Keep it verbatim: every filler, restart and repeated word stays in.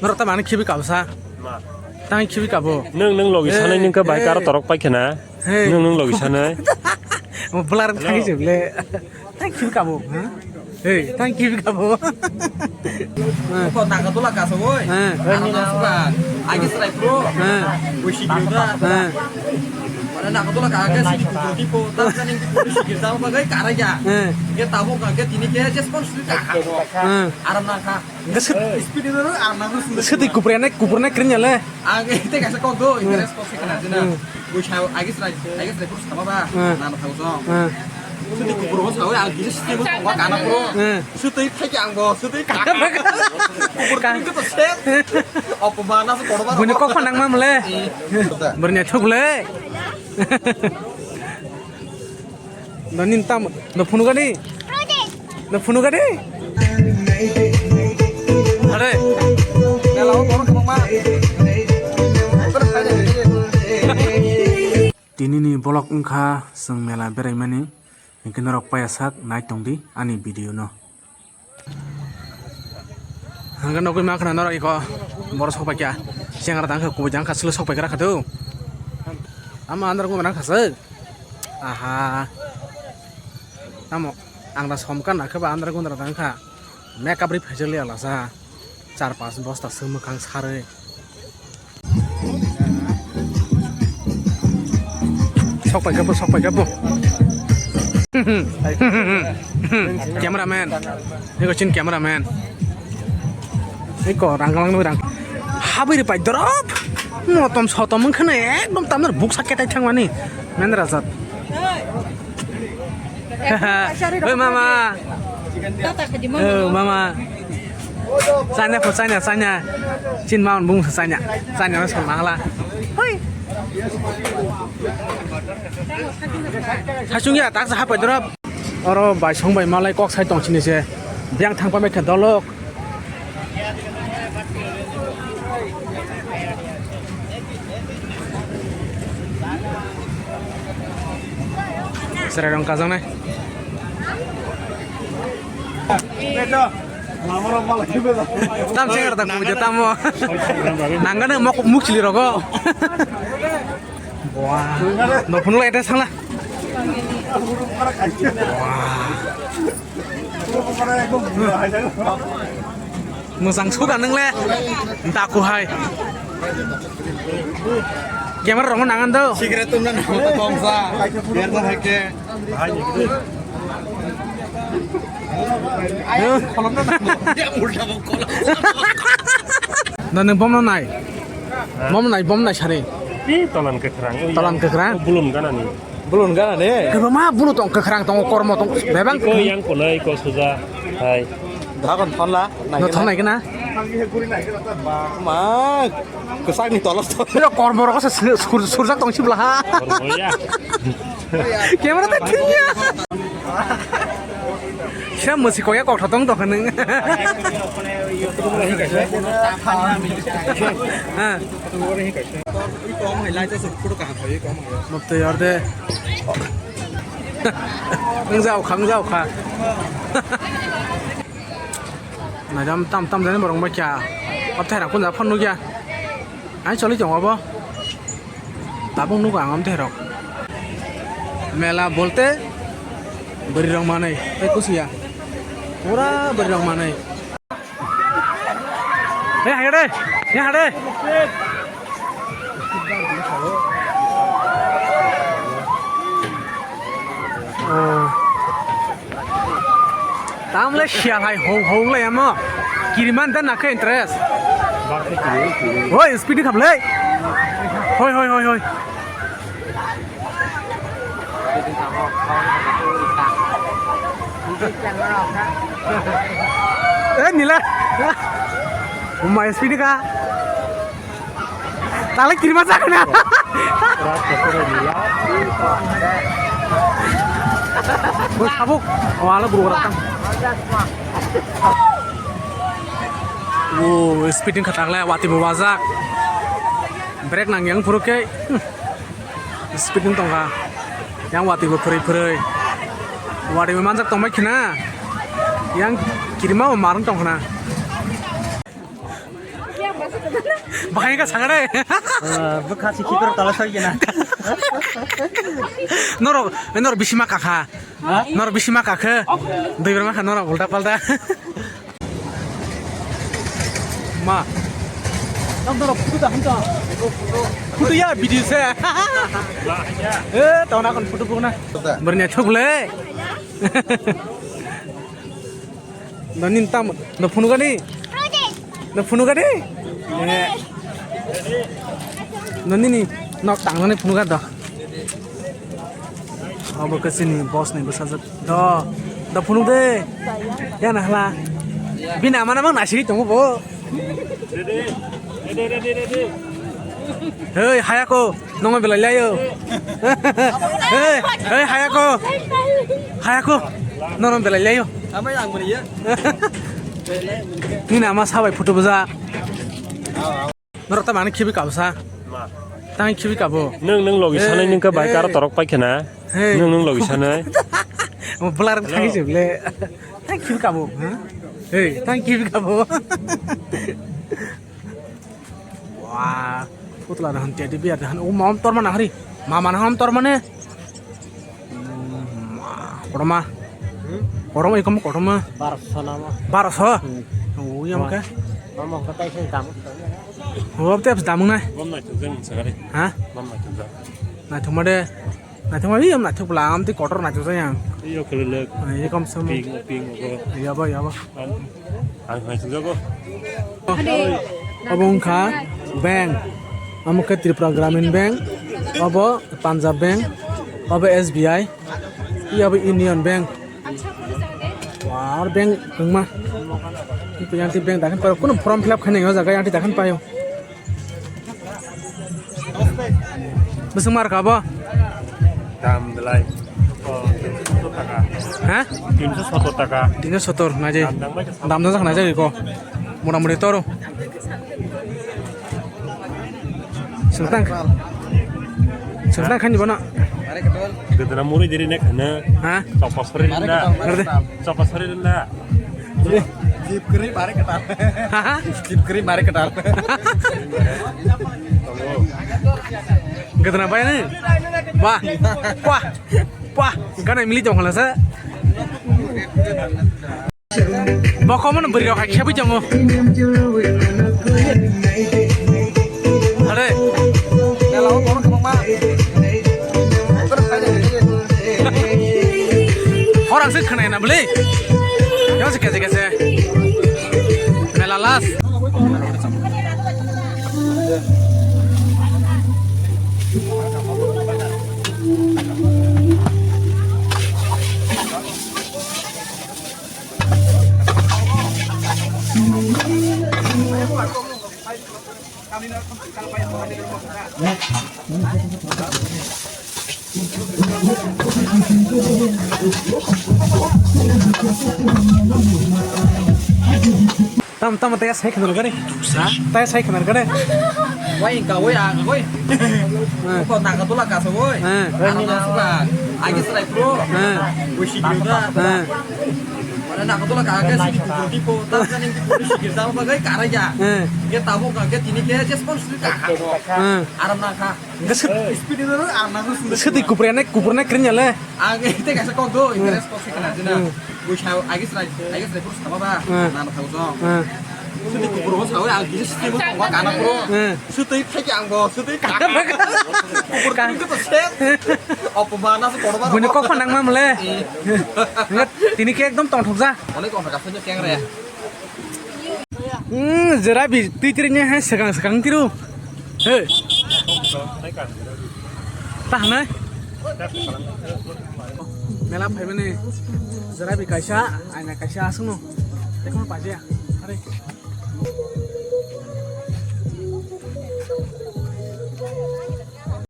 Norok ta mani khibi kabsa. Ma. Tang khibi kabo. Nwng, nwng logi sanai nwng khe bai karo torok pai khena. Hey. Nwng, nwng logi sanai. Mo bwlarok thangwi se ble. Tang khibi kabo. Hey, tang khibi kabo. Ko naga dola kasa woi. Ana suka. Agi srai pro. Wisi gyoda. Mana naga dola kasa sini kudu tipo. Tang kaning kudu sini sama bagai kara ya. Ke tabo ka ke tini ke just pon sini ka. Aram na ka. Hingke sw-, speed ni doro, ang nang sung swtwi kupre nai, kupre nai kring ya le. Ang ite kaisa kok do, interest kok se kana jena. Hmm. Bui sao, agi srai, agi srai pur sama ba, hmm, nang thau so. Hmm. Swtwi kupro ho sao, ang kisa swtwi bo kok kana pro. Hmm. Swtwi thai ang bo, swtwi ka. Kupro ka. Kring to set. Opo ma na so kodo ba. Buni kok phan nang ma mle. Eh. Bernya thuk le. Nani tam, no phunu gani? No phunu gani? Are. Tini ni vlog wngkha chwng mela beraimani, hingke norok paiyasak nai tongdi ani video no. Hingke nogwi mankha norok iko borok sokpaikha. Chengra tangkha kubui tangkha swlwk sokpaikha kha do. Tamo andar gumra khaswk. Aha. Tamo ang da somkha nakhe ba andar gumra tangkha. Makeup ri phaijak liya lasa. Char pas bosta swk mwkhang sarwi. Sok pai khe bo, sok pai khe bo. Cameraman. Eko chin cameraman. Eko rang lang rang. Habiri pai dorop. Motom sotom wngkhano ekdom tamno buksa ketai thangmani. Mendra jat. Oi mama. Tata khadi mama. Oh mama. Chanya pho chanya chanya. Chin maun bung chanya. Chanya no sal mangla. Hoi. Sachung ya tak sa hapai dorap. Oro bai song bai malai kok sai tong sini se. Biang thang pa me khe dolok. Serai rong kajang nai. Tam chengar ta kuja tamo. Nangana mok mukchili rogo. Wah. No phunuk lai ta sangla. Wah. Mwchang suda nwngle. Daku hai. Camera rokno nangan do. Cigarette tumna nang to komsa. Berda hai ke. Na nang bomno nai. Bomno nai, bomno nai sari. Ih, tolan kwkhrang. Tolan kwkhrang? Bulum ganani. Bulun gana ne? Kwbangma bulu tong, kwkhrang tongo, kormo tong, bebang. Iko yang kono, iko suja. Hai. Dagon thonla. No thon nai kena. Ma, kwsak ni tolos to. Yo kormo rok se sur-, surjak tong sibla ha. Kormo ya. Camera ta thing ya. Sira mwswi kok ya kok thotong tong kha nwng. Ha. Motoi orde. Wngjaokha, wngjaokha. Naijam tam tam jani borok bai kya. Othai rok phunjak phano nukya. Ai choli tongo bo. Tabuk nugo ang amtherok. Mela bolte bwrwi rok manwi tei kusiya. Pura bwrwi rok manwi. Hey, hai de. Hey, hai de. Oh. Tamle sial hai hong hong le amo. Kiriman dan nakhe interest. Hoi, speed kham le. Hoi, hoi, hoi, hoi. Eh, nila. Umai speed ka. Talik kirima sakna. Bos tabuk. Oh, ala guru rakam. Oh, speeding khatak le, wati bo wajak. Brake nang yang phuru khe. Hmm. Speeding tongkha. Yang wati bo phurui phurui. Wati bo manjak tongbai khna. Yang kirima bo marung tongkhna. Bahai ka sangare. Bwkha si khikor tala soi gena. Norok, norok bisi ma kakha. Ha? Norok bisi ma kakhe. Dui bar ma kha norok ulta palta. Ma. Tam norok photo da hamta. Photo ya video se. Eh, tona kon photo bukna. Bernya thuk le. Nani tam, no phunukani? No phunukani? Eh. Nani ni nok tangnani phunuka do. Obo ke sini boss ni bwsajwk. Do, do phunuk de. Ya na hla. Bini ama na mang nasi tongo bo. Hei, hayako, nongno belai layo. Hei, hei, hayako. Hayako, nongno belai layo. Amai ang mani ya. Nini ama sabai photo buja. Norok ta mani khibi kabsa. Ma. Tang khibi kabo. Nung, nung logi sanai nung ka bai karo torok pai khena. Hey. Nung, nung logi sanai. Mo bular thagi jeble. Tang khibi kabo. Hey, tang khibi kabo. Wah, putla na han teddy bear na han. O mom tor mana hari. Mama na ham tor mane. Koroma. Koroma ikom koroma. Barso nama. Barso. Ui am ke. Mama ko tai sen dam. Ho te dam nai. Bom nai tu jeng sagari. Ha? Bom nai tu jeng. Nai tu made. Nai tu made am nai tu bla am ti kotor nai tu jeng. Iyo kelelek. Ikom sem. Ping ping ko. Iya ba iya ba. Ang hai sujago. Obo wngkha bank, omo khe Tripura Gramin Bank, obo Punjab Bank, obo S B I, obo Union Bank. Ar bank wngma. Yang ti bank dakhan payo, kuno form fill up khainai o jaga yang ti dakhan payo. Bwswk mar kha bo? Dam belai. Oh, tinsho sottor taka. Ha? Tinsho sottor taka. Tinsho sottor, naijai. Dam dang bai. Dam dang jak naijai ko. Mota moti toro. Sengtang. Sengtang khan di bono. Gedena muri diri nek hana. Ha? Chokpa sori rinda. Chokpa sori rinda. Jip kri mare ketal. Haha. Jip kri mare ketal. Gedena bai ni. Wah. Wah. Wah. Gana mili tong khala sa. Bokomo no bwrwi rok hai khebwi tongo. Are. Horang se khwnai na bwle. Yo se kese kese. Mela last. Tam tam taya sai khana gare. Ha? Taya sai khana gare. Wai ka wai ang wai. Ko na ka tola ka so wai. Ana na suka. Agi serai pro. Wisi juga. Mana nak tu lah kagak sih di Bogor tipo, tapi kan yang di Bogor sih kita apa gaya karya. Dia tahu kagak ini dia aja sponsor kagak. Aram nangka. Speed itu aram nangka sudah. Sedih kuprene kuprene keren ya le. Agak itu kasih kau tuh, itu sponsor kena aja nah. Gue tahu, agak serai, agak serai terus apa apa. Nama tahu so. Sedih kupro sawe agak sih mau kau kana pro. Sutwi thai ang bo, sutwi ka. Kupro itu tuh set. Apa mana sih korban? Buni kok nang mam le. Tini ke ekdom tong thok ja. Onek tong thok ja, sini keng re. Hmm, jera bi twi twi ne hai segang segang tiru. He. Ta hanai. Mela phaimani jera bi kaisa, aina kaisa asungno. Tekon paje. Are.